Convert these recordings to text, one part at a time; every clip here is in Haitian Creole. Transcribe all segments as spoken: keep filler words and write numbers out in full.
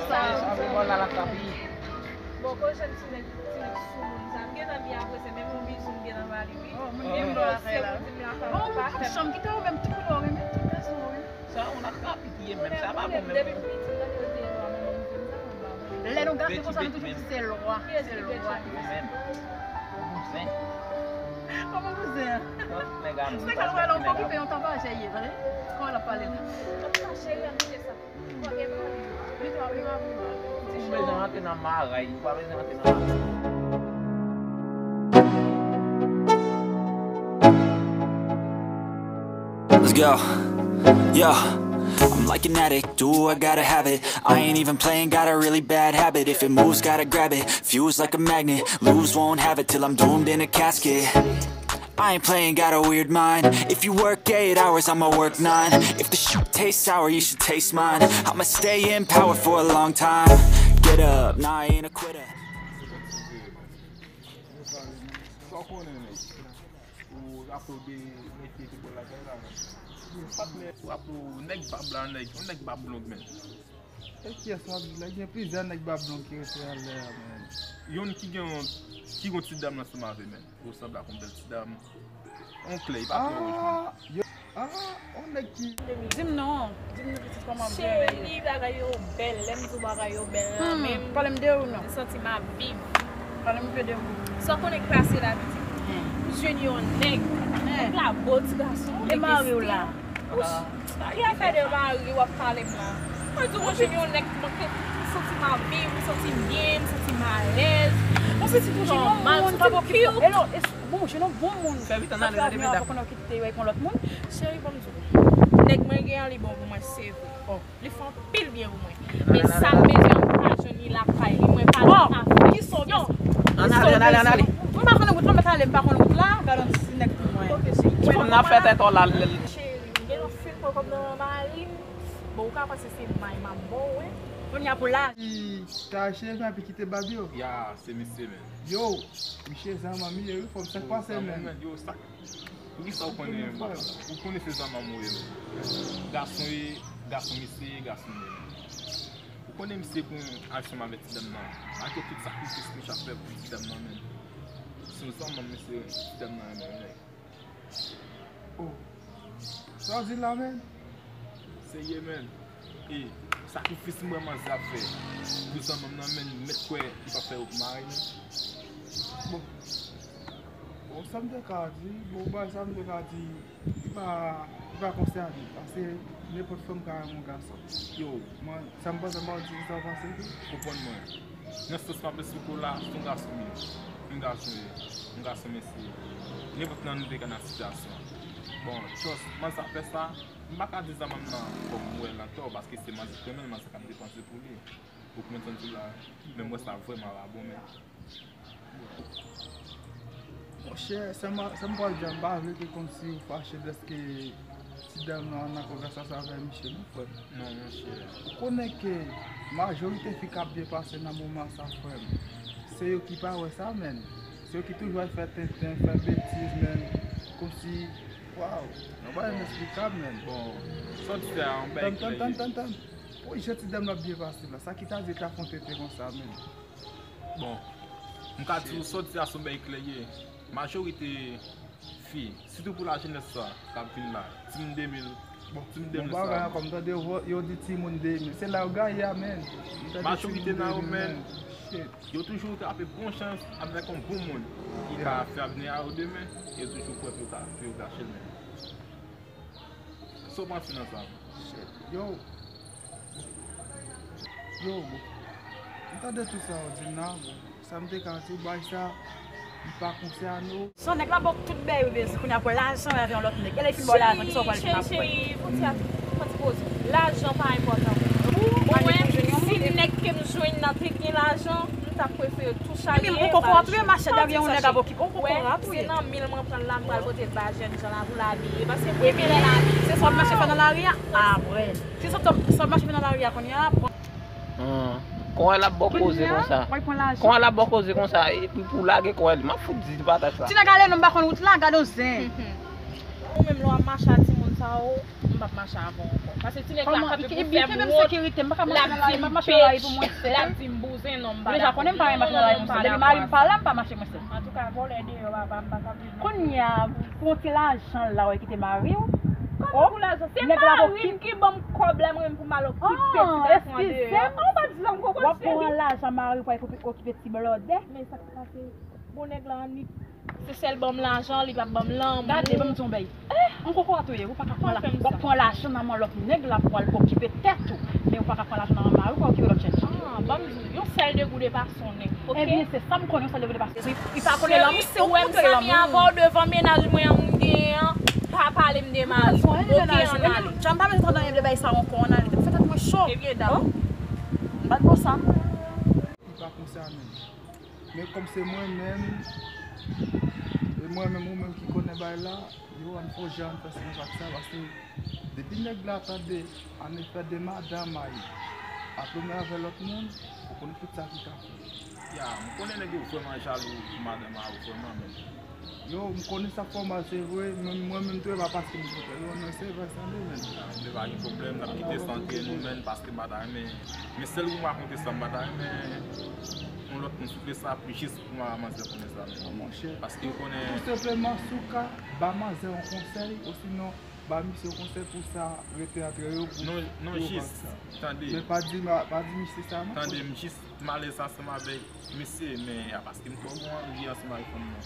Sa vle bò la l ap kapi. Bon, ko jwenn ti nèg, ti nèg soumoun sa. M gentan byen aprese, menm yon bizou m gentan ba li, wi. Oh, moun gen bò lakay la. Bon, chanm kite ou menm, tout koulè ou renmen, tout gason ou renmen. Sa yon ap kapi ki ye menm, sa pa bon menm. Depi m piti, m tande yo di lwa, men mwen m di m sa, mwen pa bon. Lè nou gate konsa, nou toujou di se lwa, se lwa. Ou menm. Ou kouzen. Kòman kouzen an? Yon nèg a nou. Se ka nou wè la, ou pa okipe yon tanpajè ye, tande? Kòman l ap pale la? Tanpajè, cheri, an kite sa. Ou bezwen rantre nan maray, ou pa bezwen rantre nan maray. Let's go. Yeah. I'm like an addict, do I gotta have it. I ain't even playing, got a really bad habit. If it moves, gotta grab it. Fuse like a magnet, lose, won't have it till I'm doomed in a casket. I ain't playing, got a weird mind. If you work eight hours, I'ma work nine. If the shit tastes sour, you should taste mine. I'ma stay in power for a long time. Get up, nah, I ain't a quitter. Sa w konnen, nèg? Ou raple w de nèg ki te bò lakay la, men. Patnè, ou raple w, nèg bab la, nèg, yon nèg bab long, men. E kiyès w ap di la? Gen plizyè nèg bab long ki rete anlè a, men. Youn ki gen yon, ki gen yon ti dam ansanm avè, men. Ou sanble ak yon bèl ti dam. Yon klè, li pa twò wouj, men. Ah, yo, ah, yon nèg ki. Di m non, di m non pitit kòman w gen. Cheri, bagay yo bèl. Lè m di w bagay yo bèl la, hmm, menm, pale m de ou non? M santi m ap viv. Pale m de ou. Sa w konnen k pase la, pitit? Hmm. M jwenn yon nèg. Hmm. Nèg la bo ti gason. E mari w la? Wouch, ki afè de mari w ap pale m la? Mwen di w, mwen jwenn yon nèg, mwen ke, m santi m ap viv, m santi m byen, m santi m alèz. Mwen santi m jwenn yon moun, m santi m pure. Bon, jwenn yon bon moun. Fè vit, ann ale, ann ale, medam. Apre, apre, konnen w kite yo pou yon lòt moun. Cheri, ban m di w. Nèg mwen gen an, li bon pou mwen, se vre. Oh. Li fè anpil byen pou mwen. Men sa m bezwen an, m pa jwenn li lakay li. Mwen pa nan afè. Ki sòbisyon. Ann ale, ann ale, ann ale. Mwen pa konn wout la, mèt ale, m pa konn wout la. Gade yon ti nèg pou mwen. Ki fanm nan fè tèt ou la, lè l. Cheri, m gen yon fil pran kòb nan men mari m. Bon, ou ka panse se may m ap ba w, wi. Kounye a pou la. Ki ta cheve epi kite bab yo. Ya, se misye menm. Yo, misye zanmanm li ye, wi, fò m sak pase menm. Yo, sak Poukisa ou konnen m ap pale? Ou konnen se zanmanm ou ye menm. Gason ye, gason misye ye, gason m ye menm. Ou konnen misye pran aksyon avèk ti dam nan. Malgre tout sakrifis misye ap fè pou ti dam nan menm. Se yon zanmanm misye, ti dam nan renmen nèg. Oh. Sa w di la menm? Serye menm. E sakrifis m wè manzè ap fè pou zanmanm nan, men m mèt kwè li p ap fè yo pou mari, men. Bon. Bon, sa m te ka di, bon, bagay sa m te ka di, li pa, li pa konsène m, paske nenpòt fanm ka renmen yon gason. Yo. Mwen, sa m panse, m pa di sa w panse tou. Konprann mwen. Nan sans m ap esplike w la, se yon gason m ye. Yon gason ye. Yon gason mesye. Nenpòt nan nou de ka nan sitiyasyon an. Bon, trust, manzè ap fè sa, m pa ka di zanmanm nan fòk m wè l antò, paske se manzè k renmen l, manzè k ap depanse pou li. Ou konprann sa m di w la? Men m wè sa vrèman pa bon, men. Monchè, sa m, sa m pral di a, m pa vle ke kòmsi ou fache dèske ti dam nan an akò gras a sa avè misye, non, frè m. Non, monchè. Ou konnen ke majorite fi k ap byen pase nan moman sa, frè m, se yo ki pa wè sa, menn. Se yo ki toujou al fè tenten, fè betiz, menn. Kòmsi, waw, yon bagay ineksplikab, menn. Bon, sa w di a, yon bagay klè. Tann, tann, tann, tann. Pou jan ti dam nan ap byen pase la, sa ki ta di l ta fè yon tenten konsa, menn. Bon, m ka di w sa w di a se yon bagay klè ye. Majorite fi, sitou pou lajenès sa k ap vin la, timoun de mil, bon, timoun de mil sa. Bon, bagay ankò, m tande yo, yo di timoun de mil. Se la yo gaye a, menn. Majorite nan yo, menn, yo toujou trape bon chans avèk yon bon moun ki ka fè avni a yo demen, yo toujou kwè pou yo ka, pou yo gache l, menn. Sa w panse nan sa? Yo. Yo, bon. M tande tout sa w di m nan, bon. Sa m te ka di w, bagay sa, li pa konsène w. Son nèg la ba w tout bèy ou bezwen, kounye a pou lajan avè yon lòt nèg. E lè l fin ba w lajan, kisa w pral fè apre? Cheri, cheri, fon ti, fon ti poze. Lajan pa enpòtan pou mwen. Ou wè, si nèg ke m jwenn nan te gen lajan, m t ap prefere tou chaje. Epi m poko antre mache dèyè yon nèg ap okipe w, m poko antre. Se nan mil mwen pran l la, m pral pote l ba jèn jan la pou l abiye. Paske premye lè l abiye, se sa w ap mache fè nan lari a? Apre. Se sa w ap mache fè nan lari a kounye a? Kòman l ap ba w koze konsa? Kòman l ap ba w koze konsa? Epi pou w lage kòman l, m ap fout di pataj la. Ti nèg ale non, m pa konn wout la, gade yon zen. Ou menm lè w ap mache a timoun sa yo, m M p ap mache avè w ankò. Paske ti nèg la kanpe pou fè m wont, l ap di m pech, l ap di m bouzen, non, m pa dakò. Deja konnen m pa renmen mache nan lari pou mwen sèl. Depi mari m pa la, m pa mache mwen sèl. Antouka, vòlè deyò, papa, m pa ka viv nan. Kounye a, pou yon ti lajan la, w kite mari w. Kòman pou lajan? Se mari m ki ban m kòb lè mwen menm pou m al okipe ti gason an deyò. Eskize m, ou pa di sa m konprann, cheri. W ap pran lajan mari w pou al okipe ti blòdè. Men sa k pase? Bon, nèg la annik, se sèl ban m lajan, li p ap ban m lanmou. Gade, ban m di w yon bagay. Yon kokorat ou ye, ou pa ka pran la, w ap pran lajan nan men lòt nèg la pou al okipe tèt ou. Men ou pa ka pran lajan nan men mari w pou al okipe lòt jènjan. Ah, ban m di w, yon sèl degou de pa sonnen, oke? Ebyen, se sa m konnen, yon sèl degou de pa sonnen. Li pa konnen lanmou, se ou ki montre lanmou. Ou wè m santi avè w devan mennaj mwen an m genyen an, pa pale m de mari m, oke, ann ale. Jan m pa bezwen tande anyen de bagay sa ankò, ann ale. Fè tèt mwen cho. Ebyen, dakò. M pa t bon sa. Li pa konsa menm. Men kòm se mwen menm, e mwen menm ou menm ki konnen bagay la, yo, ann fè jan, ann fè silans ak sa, paske depi nèg la tande ann fè de madanm ay ap lonmen avè lòt moun, ou konnen tout sa ki ka fèt. Ya, m konnen nèg yo vrèman jalou pou madanm a yo vrèman, men. Yo, m konnen sa fè w mal, se vre, men mwen menm tou, e pa paske m konprann, yo, men se vre, sa vre, men. Ya, men pa gen pwoblèm, n ap kite sa antre nou, men, paske m pa ta renmen, men sèl ou m rakonte sa, m pa ta renmen yon lòt moun souple sa, jis pou ma-, manzè konnen sa, men. Monchè. Paske ou konnen. Tou senpleman, si w ka ba manzè yon konsèy, osinon, ba misye yon konsèy pou sa rete antre yo, pou, non, non, pou yo jis, pa sa. Tande. Men pa di ma-, pa di misye sa, non. Tande, m jis m alèz ansanm avèk misye, men a paske m twò gon anvi ansanm avèk fanm nan.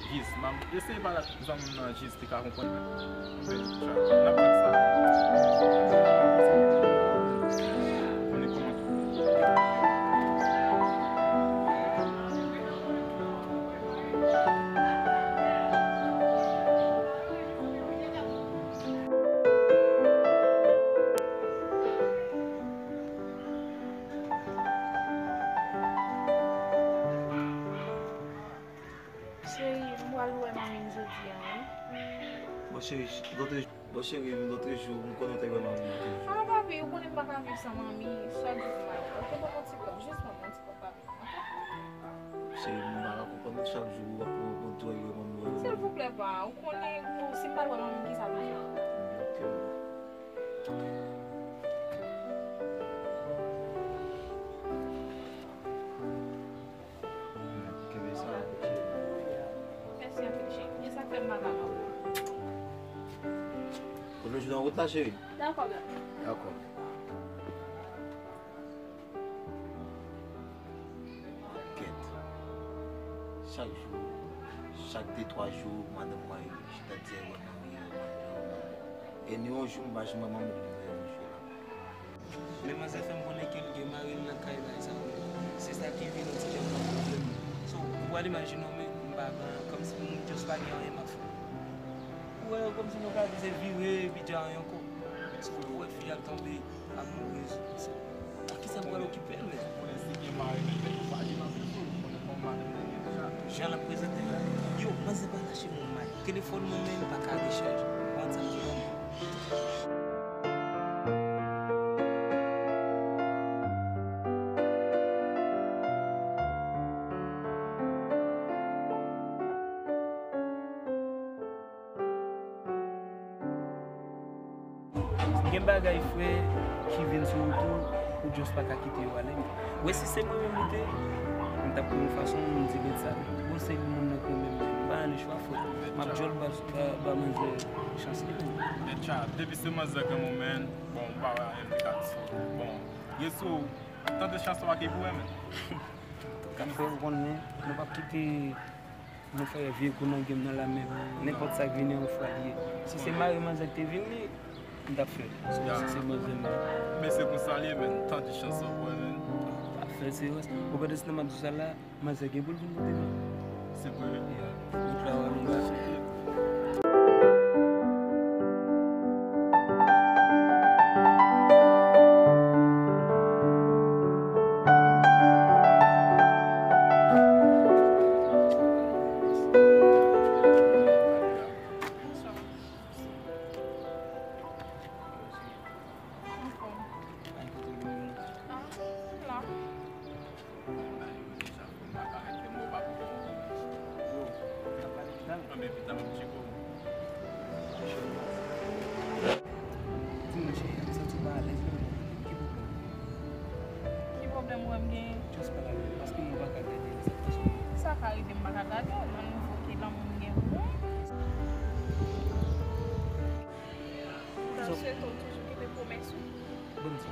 Jis, m ap eseye pale ak zanmi m nan, jis li ka konprann. Men, n ap fè sa. Konnen kòman. Cheri, m pral wè manmi m jodi a, wi. Bon, cheri, lòt jou, bon, cheri, lòt jou, m konnen w te wè manmi m lòt jou. Ah, papi, ou konnen m pa ka viv san manmi. Chak jou pou m al wè. Oke, ban m yon ti kòb, jis ban m yon ti kòb, papi. Cheri, m pa ka konprann non, chak jou w ap pran, pran twò, w ap pran twò. Silvouplè, pa, ou konnen, bon, si m pa t wè manmi m, kisa pou m fè? Ok. Kenbe sa. Mèsi anpil, cheri. E sa k fè m pa ka wè w. Kote w jwenn nan wout la, cheri? Dakò, bebe. Dakò. Kèt. Chak jou, chak de twa jou, madanm mwen chita di, "Wè manmi, wè manmi, wè manmi." E ni yon jou, m pa janm wè manmi, m wè yon jou la. Men manzè fè m konnen ke l gen mari l nan kay la, e sa, se sa ki vin yon ti jan pran pwoblèm. So, ou pral imajine w, men m pa gen, kòmsi m just pa gen anyen m ap fè. Ou wè, kòmsi nou ka di se vire, epi dja anyen ankò. So, ou wè fi a tonbe. Amoureuse. Kisa m pral okipe l, men? Konnen si gen mari, men, men ou pa gen nan bezwen, ou konnen kòman madanm nan ye deja. Jan l ap prezante la. Yo, manzè pa lache m yon may. Telefòn mwen menm pa ka rechaje. Ou konn sa m di w la, men. Gen bagay, frè, ki vin sou wout ou, ou just pa ka kite yo ale. Wè, si se mwen menm li te ye, m t ap pran yon fason, m di, "Gad sa, bon, se moun nan k renmen m, m pa gen lechwa, frè. M ap djòl ba, ba, ba manzè chans li, men." Men tcha, depi se manzè k renmen w, men, bon, m pa wè anyen m te ka di sou ou. Bon, rezo, tante chans la pa gen pou wè, men. Frè, ou konnen, nou p ap kite nou fè vye kou nan game nan la, men nenpòt sa k vini an fwa li ye. Si se mari manzè k te vin li, m t ap fè l. So, si se manzè m. Men se konsa li ye, men. Tande chans an pou wè, men. Pa fè l, se rès. Ou pandan se tan m ap di w sa la, manzè gen pou l vin kote m. Se vre? Yeah. Wout la wè longa. Mwen, m gen. Just pa gade l, paske mwen pa ka gade l, sa k pase? Sa ka rive m pa ka gade l, nan nivo ke lanmou m gen pou ou. Mwen ta swete w toujou kenbe pwomès ou. Bon, sa.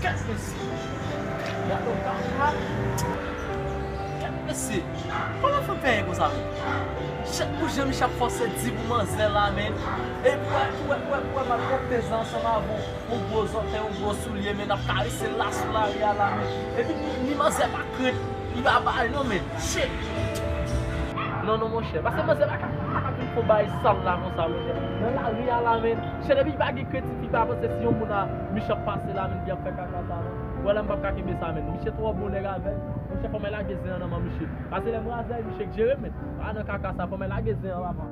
Gad mesye. Gad mesye. Kòman fè peye konsa, men? Chak kou jan Michel ap fòse di pou manzè la, men. Epi wè, wè, wè, wè, m ap monte ansanm avè w. Yon gwo zòtèy, yon gwo soulye, men, n ap karese l la sou lari a la, men. Epi ni, ni manzè pa krent, li pa bay non, men. Shit! Non, non, monchè. Paske manzè pa ka, pa ka vin fè yon bagay sal la konsa, monchè. Nan lari a la, men. Shit, epi li pa gen krent, fi pa panse si yon moun a, Michel ap pase la, men, li ap fè kaka sa, non. Wè la, m p ap ka kenbe sa, men. Michel twò bon nèg avè l. Monchè, fò mwen lage zen an nan men Michel. Paske lè m razè Michel k jere, men. Pa nan kaka sa, fò mwen lage zen an, papa.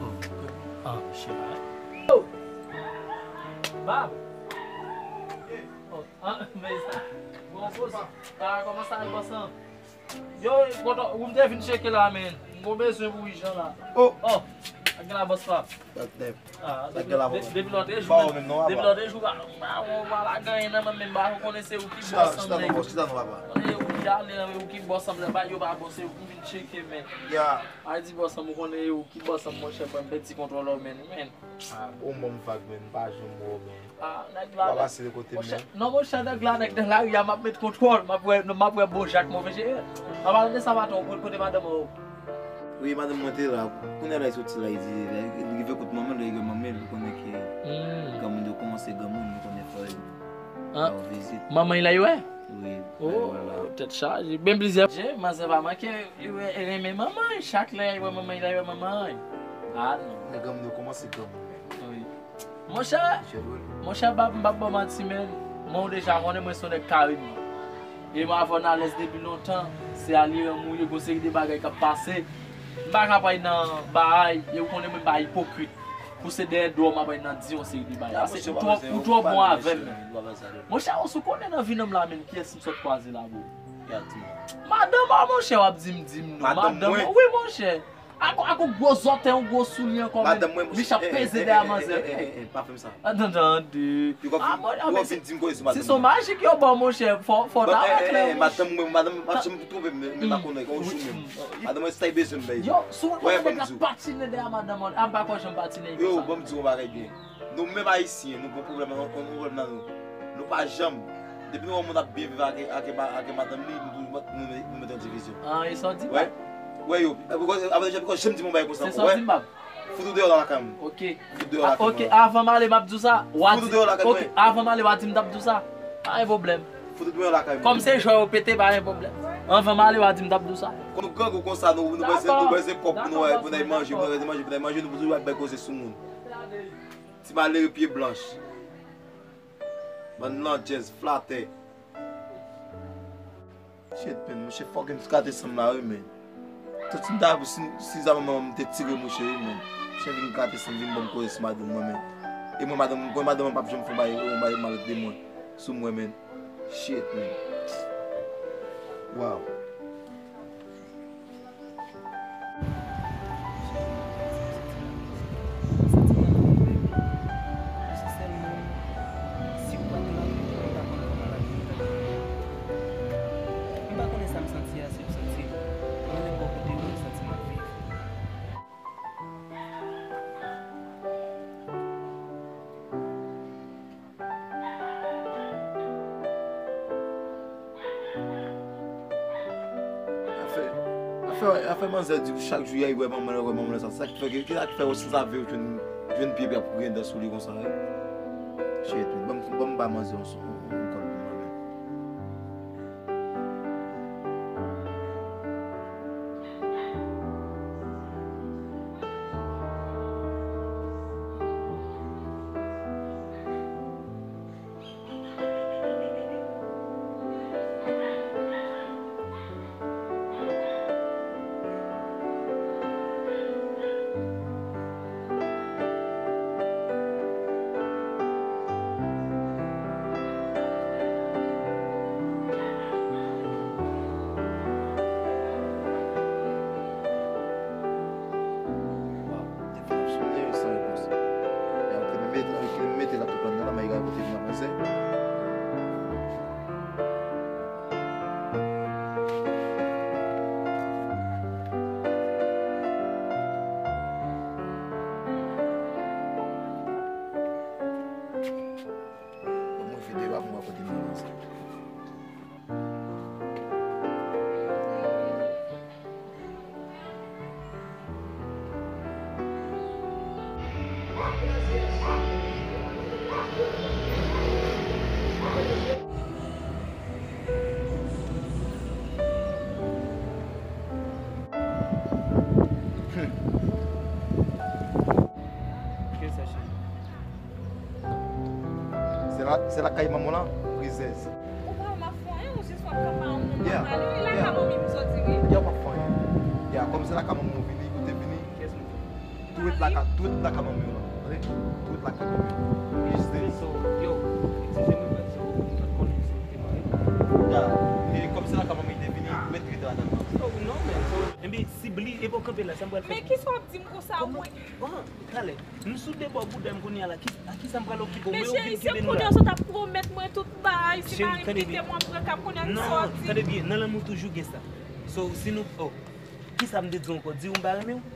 Oh, ah, je sais pas. Oh! Bab! Oh, ah, men sa, bon, bon, ah, kòman sa, bòs lan? Yo, kontan, ou m te vin tcheke la, men. M gon bezwen pou Ijan la. Oh! Oh! Ak la, bòs la. Dak, dak. Ah, depi lòt jou, depi lòt jou, pa ou menm non, papa. Depi lòt jou, pa, pa, ou pa la ganyen nan men, men ba, ou konnen se ou ki bòs ansanm nèg. Chita non, bòs, chita non, papa. Konnen ou ki ale, ou ki bòs ansanm nèg, ba, yo pa bon, se ou ki vin tcheke, men. Ya. A di bòs ansanm, ou konnen ou ki bòs ansanm, monchè, mwen, m pèdi kontwòl ou, men, men. Ah, ou ban m vag, men, m pa janm wè w, men. Ah, nèg la, pa pase de kote m, monchè, non. Non, monchè, nèg la, nèg nan lari a, m ap met kontwòl, m ap wè, m ap wè bon jak move jere. An palan de sa, patwon, kote madanm ou? Wi, madanm mwen te la. Kounye a la, li soti la, li di, li rive kot manman l, li wè manman l, li konnen ke granmoun yo kòmanse granmoun, li konnen fò l ba yo vizit. Manman l la, yo wè? Wi, oh, la, la. Tèt chaje. Ben plizyè. Je, manzè pa manke, li wè, renmen manman l. Chak lè, li wè manman l, li wè manman l. Ah, non. Men granmoun yo kòmanse granmoun, men. Wi. Monchè, monchè, m p ap, m p ap ba w manti, men. Mwen, ou deja konnen mwen se yon nèg Karib. E mwen avè w n alèz depi lontan. Se ale ranm ou ye, gon seri de bagay k ap pase. M pa ka pral nan bagay, e ou konnen mwen pa ipokrit. Pou se dèyè do w m ap pral nan di yon seri de bagay. Ase ou twò, ou twò bon avè m, men. Monchè, ou sou konnen nan vi nonm la, men, kiyès m sot kwaze la, bro? Madanm an, monchè, w ap di m, di m non. Madanm mwen? Wi, monchè. Ak, ak yon gwo zòtèy, yon gwo soulye ankò, men. Madanm mwen, monchè, Michel ap peze dèyè manzè. Pa fè m sa. Tande. Yo ap vin, yo ap vin di m kote sou madanm mwen. Si se yon majik yo ba w, monchè, fò, fò w ta wè klè, wi. Madanm mwen, madanm mwen, m ap twonpe m, men m pa konnen, yon jou menm. Madanm mwen, si ta bezwen m, bay. Yo, si w wè, konnen nèg la patinen dèyè madanm mwen, a, m pa kwè janm patinen. Yo, ban m di w yon bagay byen. Nou menm Ayisyen, nou gon pwoblèm, nou gon pwoblèm nan nou. Nou pa janm, depi nou wè yon moun ap byen viv ak, ak, ak madanm li, nou, nou, nou met yon divizyon. Ah, e sa w di, bab? Wè, yo, apre, apre, janm di m yon bagay konsa ankò, wè. Se sa w di m, bab? Fout ou deyò nan lakay mwen. Ok. Fout ou deyò lakay mwen. Ok, avan m ale, m ap di w sa. Fout ou deyò lakay mwen. Ok, avan m ale, w a di m t ap di w sa. Pa gen pwoblèm. Fout ou deyò lakay mwen. Kòm se jwè yo pete, pa gen pwoblèm. Avan m ale, w a di m t ap di w sa. Kon nou grangou konsa, nou, nou bezwen, nou bezwen kòb pou nou, pou n al manje, nou bezwen manje, pou n al manje, nou bezwen bay koze sou moun. Ti malere pye blanch. Bann landjèz, flatè. Shit, man, monchè, fucking gate san m la, wi, man. Tout si m ta, si, si sa manman m te tire, monchè, wi, man. Monchè vin gate san m, vin ban m koze sou madanm mwen, man. E mwen, madanm, mwen, madanm mwen p ap janm fè yon bagay, yon bagay malonèt de mwen. Sou mwen, man. Shit, man. Wow. M pa konnen sa m santi a, se ou santi l. Mwen menm bò kote mwen, m santi m ap viv. Afè, afè, afè manzè di chak jou y al wè manman l, wè manman l, sa, sa k fè, ki, ki sa k fè w santi sa vle jwenn, jwenn pye, pye ap griyen dan sou li konsa, wi. Shit, ban m, ban m ba manzè yon, yon, yon kòd pou mwen menm. Kiyès sa, cheri? Se la, se lakay manman w lan, rizèz. Ou pa w ap fè anyen, ou jis w ap kanpe a yon moun, w ap pale, wi, lakay manmi m soti, wi. Ya, w p ap fè anyen. Ya, kòm se lakay manman w vini, ou te vini. Kiyès manman? Tou ret lakay, tou ret lakay manmi w lan. Tande? Tou ret lakay manmi w. Rizèz. So, yo, eskize mwen, men so, m pa t konnen si w te mare. Ya, e kòm se lakay manmi te vini, ou mèt rete ladan l. Oh, non, men so, enben, si bli, e pa w kanpe la, sa m pral fè. Men kisa w ap di m konsa, wi? Kòman? Talè, m sou de bò bouda m kounye a la, ki, a kisa m pral okipe w? Men cheri, se kounye a w sot ap pwomèt mwen tout bagay, si mari m kite m, w ap pran kay, kounye a kisa w ap di? Non, tande byen, nan lanmou toujou gen sa. So, si nou, oh, kisa m te di w ankò? Di w m pa renmen w?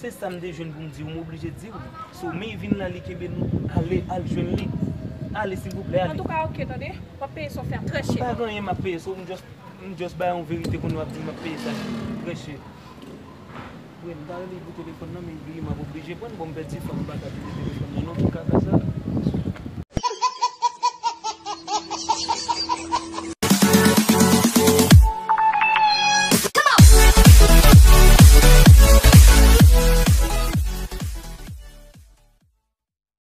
Se sa m te jwenn pou m di w, m oblije di w. So, men vin la, li kenbe nou, ale, al jwenn li. Ale, silvouplè, ale. Antouka, oke, tande, w ap peye sa w fè a trè chè. M pa gen anyen m ap peye, so, m just, m just bay yon verite kounye a, w ap di m m ap peye sa trè chè. Wi, m ta rele pou telefòn nan, men li di m ap oblije pran l. Bon, m pèdi fòm, m pa ka kite telefòn nan non pou kaka sa.